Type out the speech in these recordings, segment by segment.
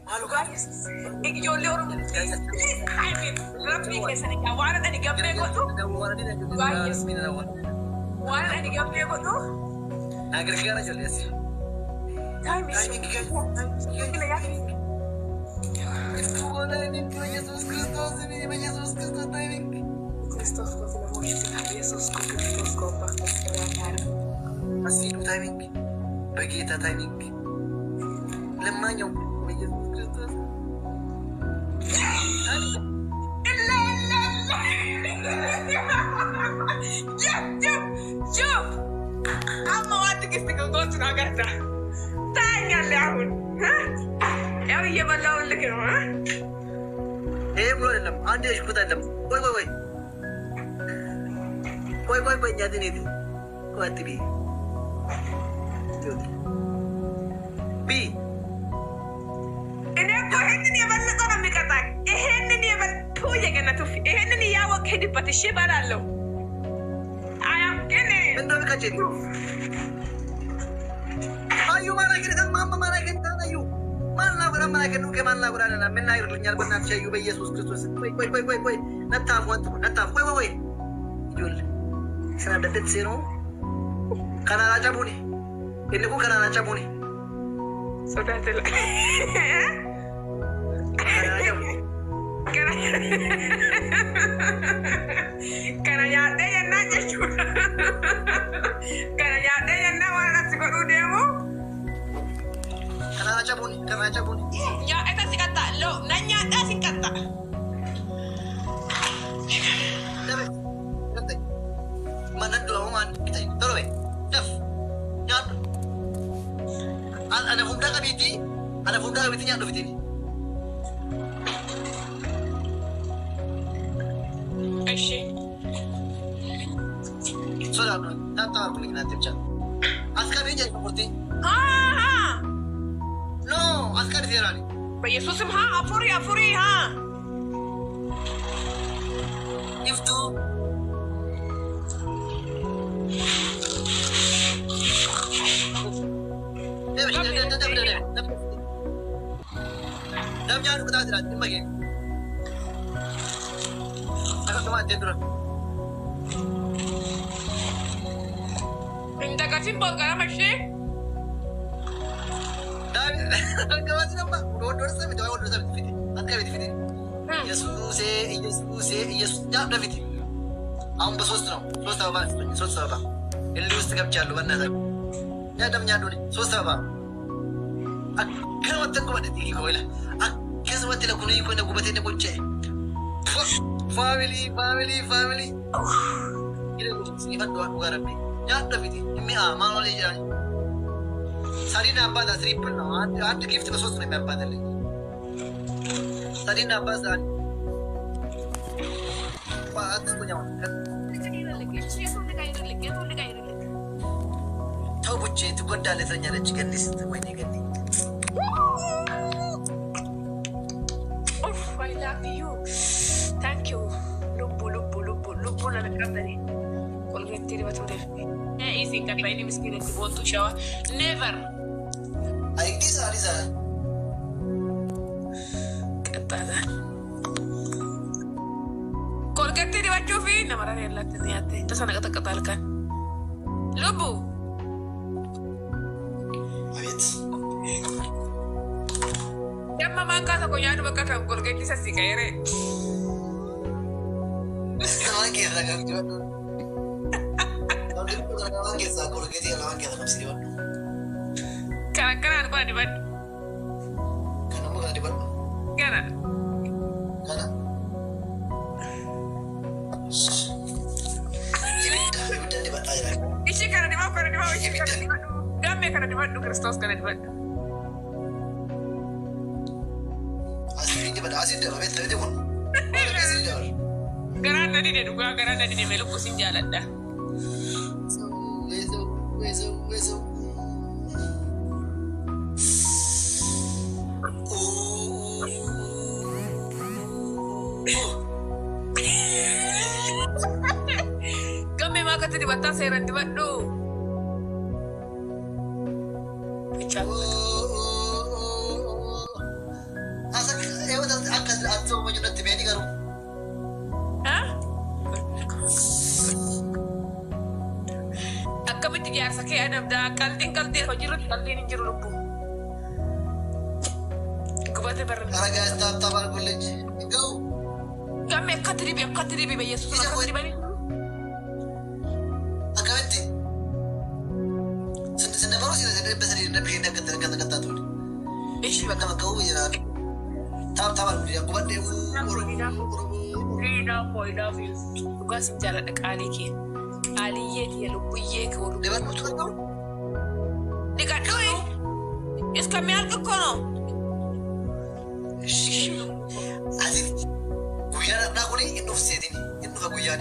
Dhugaa Yesuus. Ijoollee Oromoo, please, please, I mean, Rabbii keessan egaa waan ani gammee godhu, dhugaa Yesuus, waan ani gammee godhu. Na gargaara ijoollees. Time is በኢየሱስ ክርስቶስ፣ በኢየሱስ ክርስቶስ timing. ክርስቶስ ኢየሱስ ክርስቶስ አስፊዱ timing፣ በጌታ timing ለማኛው በኢየሱስ ክርስቶስ። Amma waan tigisti gogootun agarta. ታያኛለህ። አሁን ያው እየበላሁልህ ነው። ይሄ ብሎ አይደለም፣ አንድ የሽኩት አይደለም። ቆይ ቆይ ቆይ ቆይ ቆይ ቆይ፣ እኛ ኔት ቆይ፣ አትቢ ቢ። እኔ እኮ ይሄንን የበለጠ ነው የሚቀጣኝ። ይሄንን የበለጠ የገነቱ ይሄንን እያወቅህ ሂድበት። እሺ እበላለሁ። አያም ግን እንደው ልቀጭ አዩ ማራኪን ማማ ማራኪን ታዩ ማና ጎዳ ማራኪን ነው ከማና ጎዳ ለና ምን አይርልኛል። በእናትሽ አዩ፣ በኢየሱስ ክርስቶስ፣ ቆይ ቆይ ቆይ ቆይ ቆይ፣ ነታፍ ወንት ነታፍ፣ ቆይ ቆይ ቆይ፣ ይሁን ስራ ደደት ሲኖ ከናራ ጨቡኒ inni kun kanaana cabuuni. Sodaatela. Kanaana cabu. Kana nyaadhee jennaan jechuudha. Kana nyaadhee jennaan waan natti godhuu deemu. Kanaana cabuuni, kanaana cabuuni. Nyaadhee si qaxxa. Loo nan nyaadhaa si qaxxa. Dabe dabe mana dura waan kita tolbe daf nyaadhu. Ana fuuldaa qabiitii, ana fuuldaa qabiitii nyaadhu fitiin. እሺ። Sodaadhu taattaa arginu naatti ብቻ አስካሪ jedhu murtii. Haa haa. No, askari seeraani. በኢየሱስም haa afurii afurii haa. Iftuu. Dab nyaadhu kutaa jira dhimma kee. Akkasuma ajjeen dura. Hin dagatin bolgarama ishee. Gabaasi nama waldorsa miti, waa waldorsa miti fite. Akka miti fite. ኢየሱሴ ኢየሱሴ ኢየሱስ nyaadhu fite. አሁን በሶስት ነው። ሶስት አበባ ስጡኝ። ሶስት አበባ እልህ ውስጥ ገብቻለሁ። በእናትህ nyaadham nyaadhu ሶስት አበባ akkanumatti gubadhe xiqqoo ila akkasumatti lakunii kun gubatee na qoccee. Family, family, family. Ifadhu dhugaa rabbi nyaadhu fiti mi'a maal walii jedhani. Sadiin አባዛ triple ነው። አንድ gift በሶስት ነው የሚያባዛልኝ። Sadiin አባዛ አትስጡኝ አሁን። ተው ቡቼ ትጎዳለህ ትለኛለች። ገኒ ስት ወይኔ ገኒ። Uff, I love you. Thank you. Lubbu lubbu lubbu lubbu na qabdani. Kolgeetti dibatu def. Isin qaxxa inni miskiinatti boontu shawa. Never. አይ ዲዛ ዲዛ። Qaxxaadha. Kolgeetti dibachuu fi namarra yaallatti niyaatte. Tasa naqa qaxxaal kan. Lubbu. አቤት። Damma maankaa tokko nyaatu bakka kan kolgeetti sassi qayyare. Lamaan keessaa kan dibadhu. Lamaan keessaa kolgeetii lamaan keessaa qabsi dibadhu. Kan akkanaan kana dibadhu. Kan ammoo kana dibadhu. Kana. Kana. Ibidda ibidda dibadhaa jira. Ishii kana dibadhu, kana dibadhu, ishii kana dibadhu. Gammee kana dibadhu, Kiristoos kana dibadhu. Asiin dibadha, asiin dibadha beektaa miti kun. Asiin dibadha. Garaan na dide, dhugaa garaan na dide, mee lubbuu sin jaaladha. Weesoo weesoo weesoo. Gammee maa akkatti dibattaa seeraan dibadhu. Bichaa. Jaarsa kee adabdaa qaldiin qaldii hojiirratti qaldiin hin jiru lubbu. Gubate barra. ኧረ guys tap tap አድርጉልኝ። ገው Gamme akkatti dibi akkatti dibi Yesuus akkatti dibanii. Akkamitti sindabaruu sindabaruu Ishi bakka. nama ga'uu jira. Tap tap አድርጉልኝ። Gubadhee Oromoo Oromoo. Dhugaa sin jaaladha qaalii kee. Qaaliyyee kee lubbuyyee kee Dibadhu. Dhiqadhu እስከሚያልቅ እኮ ነው። እሺ Ati guyyaan har'aa kun inni dhufseetiin inni dhufa guyyaan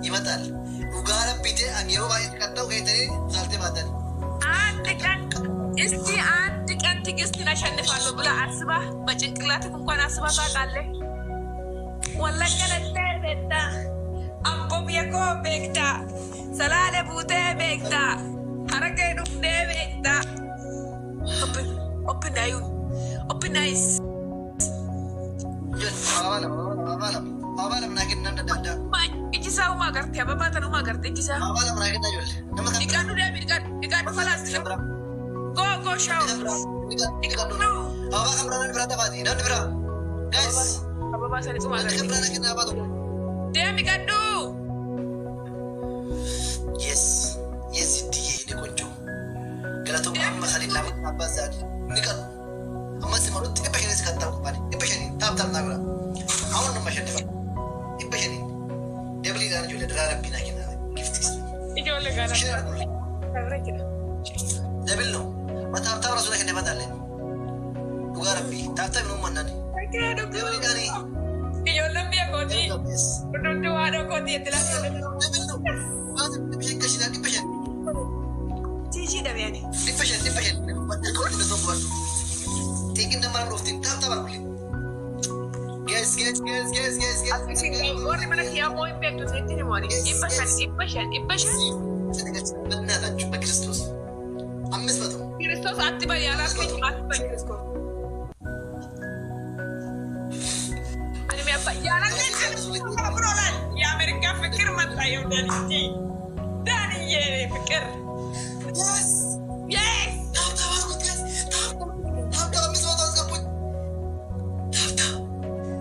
ይመጣል. Dhugaa rabbii ta'e ani yeroo baay'ee qaxxa'u keessanii saaltee baatani. አንድ ቀን እስቲ አንድ ቀን ትዕግስትን አሸንፋለሁ ብለህ አስበህ በጭንቅላትህ እንኳን አስበህ ታውቃለህ? ወለጋ ለttee beektaa, Amboo biyya koo beektaa, Salaale buutee beektaa, Harargee dhuftee beektaa. Open ayun, open eyes. Ababaa lama ababaa lama ababaa lama naa kenna namni adda addaa. Iji isaa uumaa agarte, ababaa tan uumaa agarte iji isaa. Ababaa lama naa kenna ijoollee. Nama kan biraa. Dhiqadhu deemi dhiqadhu dhiqadhu falaas Kan biraa. Go go shower. Kan biraa. Dhiqadhu. Ababaa kan biraa namni biraa tafaati namni biraa. Guys. Ababaa sanis uumaa Namni kan agarte. biraa naa kenna ababaa tokko. Deemi dhiqadhu. Yes. Yes iddiyee inni ቆንጆ. Galatooma amma sanii lama abbaa isaanii ni qabu. Ammas malutti 500 kan ta'u qabaani. 500 tap tap naa godha. አሁን ነው የማሸንፈው። 500 ደብሊidhaan ijoollee duraa rabbii naa kenna gifti. Ijoollee gaara. Share አድርጉልኝ። Double ነው በ tap tap ራሱ ላይ kennefatallee. Dhugaa rabbii tap tap hin uummannan. Double iidhaan Ijoolleen biyya kootii hundumti waadhoo kootii itti lafa. Double ነው. 500 gashinaa 500. Tiishii dhabeeni. 500 500. Akka walitti tokko bartu. Xiqqin nama dhuftiin tap tap አድርጉልኝ. Guys guys guys guys guys guys. Warri mana kiyyaa moo hin beektu isinitti himu ani. 500 500 500. በእናታችሁ በክርስቶስ 500 Kiristoos atti bari alaakkeetu atti bari Kiristoos. Ani mi abba jaalallee የአሜሪካ ፍቅር መጣ። ይኸው ዳንዬ ዳንዬ ፍቅር Yes. Yes. Tap tap አድርጉት guys. Tap tap tap 500 አስገቡኝ። Tap tap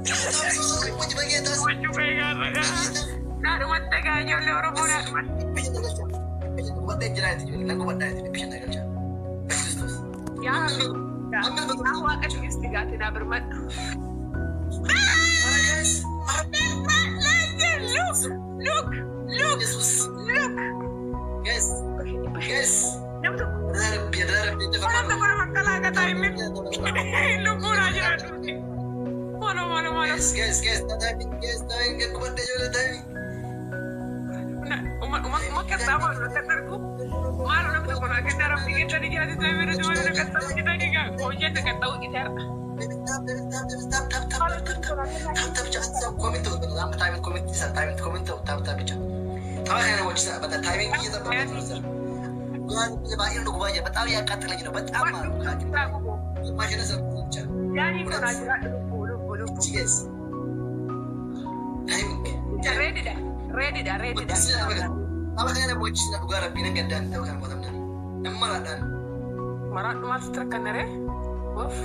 tap tap 500 አስገቡኝ በጌታ ስም። Naadhumatti egaa ijoollee Oromoo naadhumatti. በክርስቶስ Yaa Waaqa Tigisti gaate naa birmadhu. Look look look look. Namni tokko nama tokko nama akkalaagataa hin lubbuun haa jiraatu. Molo molo molo. Uma kattaa maal akka darbu maal namni tokko naa kenna rabbi kennanii jiraatu ta'e bira jiru nama kattaa hojjetanii gaa hojjeta kattaa hojjeteera. በጣም ያቃጥለኝ ነው። በጣም Yaani kun haa jiraatu lubbuu lubbuu lubbuu. Reedidha reedidha reedidha. Maraa dhumaatti rakkannaree. Of.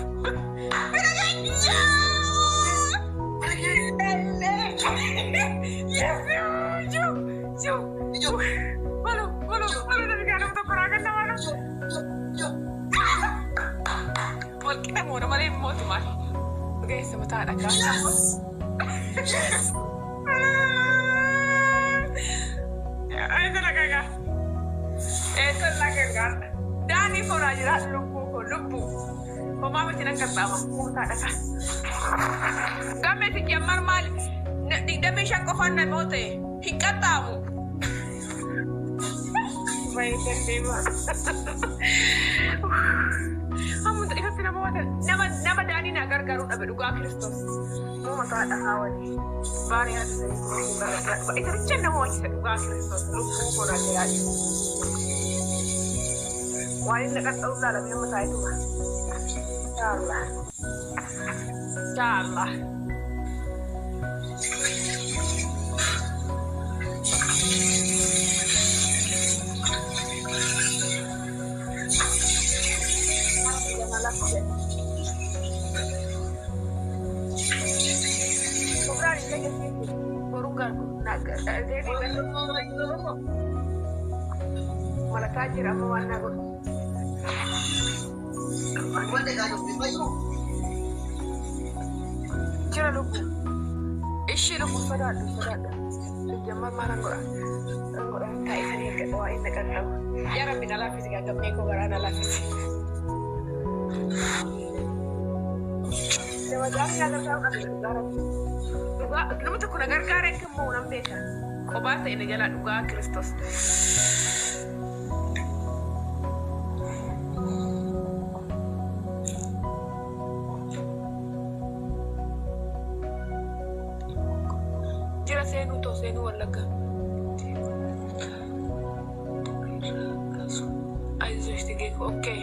Malo malo malo namni nama tokko naa kenna malo. Walqixa moona malee mootu maal. Ogeessa mataa dhagaa. Eessa lagagaa? Eessa lagagaa? Daanii foonaa jira lubbuu koo lubbuu. Homaa miti nan qaxxaama mataa dhagaa. Gammee sijammar maali? 25 qofaan nama ta'e hin qaxxaamu. Baay'ee deema. Amma ifatti nama wata nama nama daanii na gargaaruu dhabe dhugaa Kiristoos. Moo mataa dhahaa wali. Baariyaa ta'e isa bicha nama wajjisa dhugaa Kiristoos lubbuu koonaa jiraatu. Waan inni qaxxa'u ilaalamee amma taa'etuma. Yaa Allah. Yaa Allah. Boruun gaargu. Malakaa jira amma waan naa godhu. Jira lubbu. Ishii lubbu sodaadhu sodaadhu. Ijjamma maalan godha? Nan godha taa'ee sanii eeggadha waa inni qaqqabu. Yaa Rabbi na laaffisi gaggabnee koo garaa na laaffisi. Nama gaarii na gargaaru dhabde dhugaa Rabbi. Dhugaa namni tokko na gargaara akka immoo nan beeka. Qophaa ta'e na jalaa dhugaa Kiristoos. Jira seenuu too seenuu Wallagga. Ayizoosh tigee okay.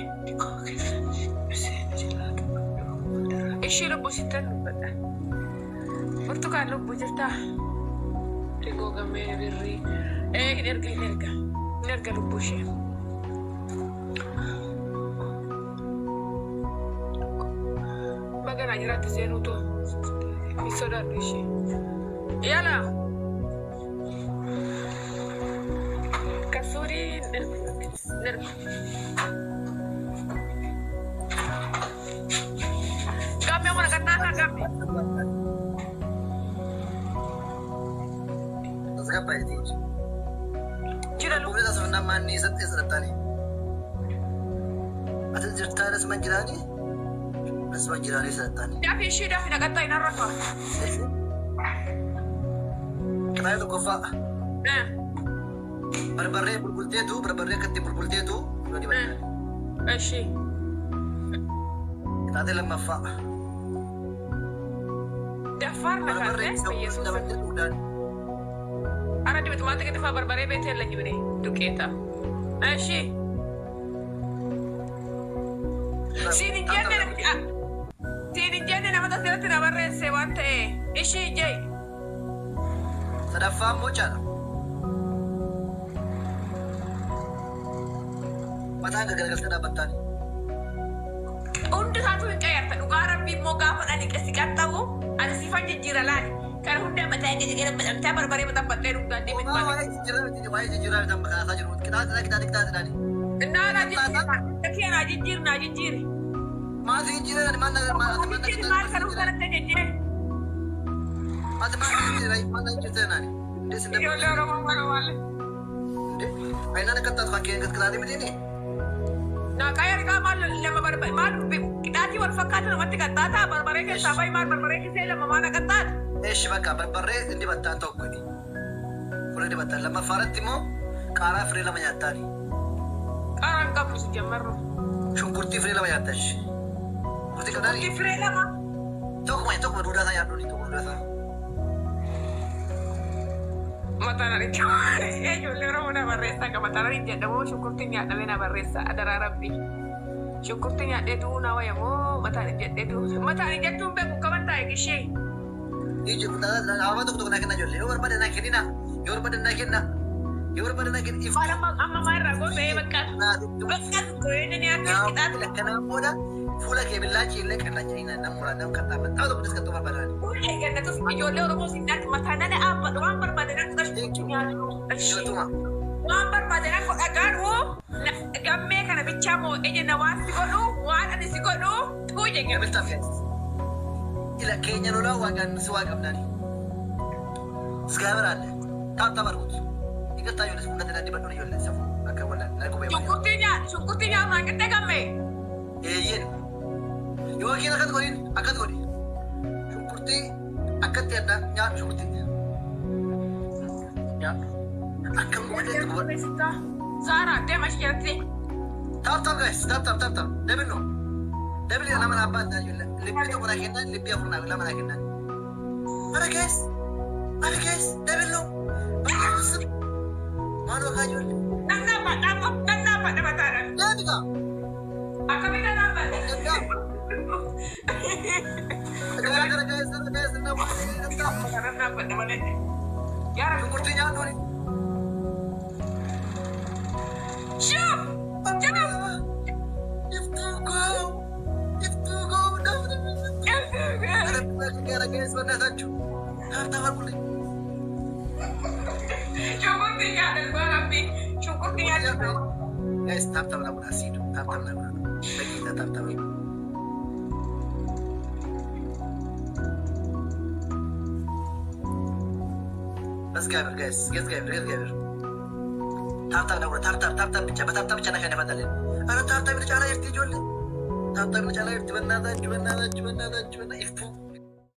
Ishii lubbu sittan dubbadha. Burtukaan lubbu jirtaa? Rigoo gammee birrii. Ee hin erga hin erga. Hin erga lubbuu ishee. Baganaa jiraatti seenuu too. Hin sodaadhu ishee. Yala. Kasuurii hin ergu. Hin ergu. Gammee mana kannaa gammee. Jira lubbu. Daafi ishee daafi naqattaa hin arrafa. Barbarree bulbulteetu barbarree akkatti bulbulteetu Ishee. Qixaaxee lammaffaa. Daffaar na Barbarree kaatee Yesuus. dabalatee dhuudhaan. Ara dibitumaatti gadi faa barbaree beetee la jibine duqeeta. Ishee. Siin hin jenne namti siin hin jenne nama asirratti na barreesse waan ta'e ishee jee. Sadaffaa immoo caala. Mataa gagaragaltee dhaabbattaani. Hundi isaatu hin qayyarta dhugaa Rabbii immoo gaafa dhani qesi qaxxabu ani siifan jijjiira laali. Kan hunda mataa hin jijjiira maxxantaa barbaree maxxanfattee dhugaa Homaa waa'ee jijjiiraa miti waa'ee jijjiiraa miti amma kaasaa jiru. Qixaaxeedha qixaaxee qixaaxeedhaani. Innaa naa jijjiira naa jijjiir naa jijjiiri. Maal si jijjiiraan maal na maal ati maal na Jijjiiri maal kan hunda natti jijjiire. Ati maal na jijjiira maal na jijjiirtee naani. Indee sin Ijoollee Oromoo maal maal. Indee ayinaan akka taatu kan kee qixaaxee miti ni. Naa qayyargaa maal lama barbaree maal qixaatii wal fakkaatu namatti qaxxaataa barbaree keessaa bahi maal barbaree kisee lama maal qaxxaata. Eeshi bakka barbarree inni battaan tokko inni. Fuula dibattaan lammaffaa irratti immoo qaaraa firee lama nyaattaani. Qaaraan qabnu si jammarru. Shunkurtii firee lama nyaattash. Shunkurtii qabdaani? Shunkurtii firee lama. Tokkuma tokkuma duudaa isaa nyaadhuuni tokko duudaa isaa. Mataan ani ijoollee Oromoo na barreessaa qaba. Mataan ani jedhamu shunkurtii nyaadhamee na barreessa adaraa Rabbi. Shunkurtii nyaadhee du'uu na wayya moo mataan ani jedhee du'uu. Mataan ani jettuun beeku qaban taa'e gishee. Iji ababa tokko tokko naa kenna ijoollee. Yoo barbaade naa kennina. Yoo barbaade naa kenna. Yoo barbaade naa kenna. Maal amma amma maa irraa gootee bakka bakka goyee ni akka qixaatu. Kanaan booda fuula kee billaachi illee qal'aa jedhina nam muraa nam qaxxaama. Tapha tokko diskattuu barbaadan. Fuula eeggannatus ijoollee Oromoo sinnaatti mataa nana dhaabbadhu waan barbaade nan godha shunkurtii nyaadhu. Galatuma. Waan barbaade nan godha garuu gammee kana bichaa moo ejjenna waan si godhu waan ani si godhu tuu jenga. Gabiltaaf ila keenya lolaa waaqaan si waa qabnaani. Isgaabir አለ ታብ ታብ አድርጉት። ይቅርታ ijoollee fuula daddi badhuun ijoollee safuu akka wallaan na qubee. Shunkurtii nyaadhu shunkurtii nyaadhu naan qixxee gammee. Eeyyeen yookiin akkas godhin akkas godhi shunkurtii akkatti adda nyaadhu shunkurtii nyaadhu akkam godhetti gubadhu. Saara deema ishee jalatti. Tap tap guys, tap tap tap tap. Double no. Double lama na abbaa ijoollee libbii tokko naa kennan libbii afur naa lama naa kennan. Ara guys, ara guys, double no. Maal waqaa ijoollee. Nan dhaabbadha nan dhaabbadha mataadhaan. Deebiga. Akkamiin nan dhaabbadha? Gara gara guys, gara guys, nama Nan dhaabbadha malee. Yaa Rabbi. Shunkurtii nyaadhuuni. Shuf! Shuf! Iftuu koo, iftuu koo, Shuf! gara guys, በእናታችሁ Tap tap አድርጉልኝ። ሽንኩርት nyaadha Rabbi ሽንኩርት nyaadha. Guys, tap tap naa godhaa siidu tap tap naa godhaa በጌታ tap tap በእግዚአብሔር guys፣ እግዚአብሔር እግዚአብሔር tap tap naa godhaa። Tap tap tap tap ብቻ በ tap tap ብቻ እናሸንፋታለን። ኧረ tap tap ጫላ ይርቲ ijoollee tap tap ጫላ ይርቲ በእናታችሁ በእናታችሁ በእናታችሁ በእና ይፍቱ።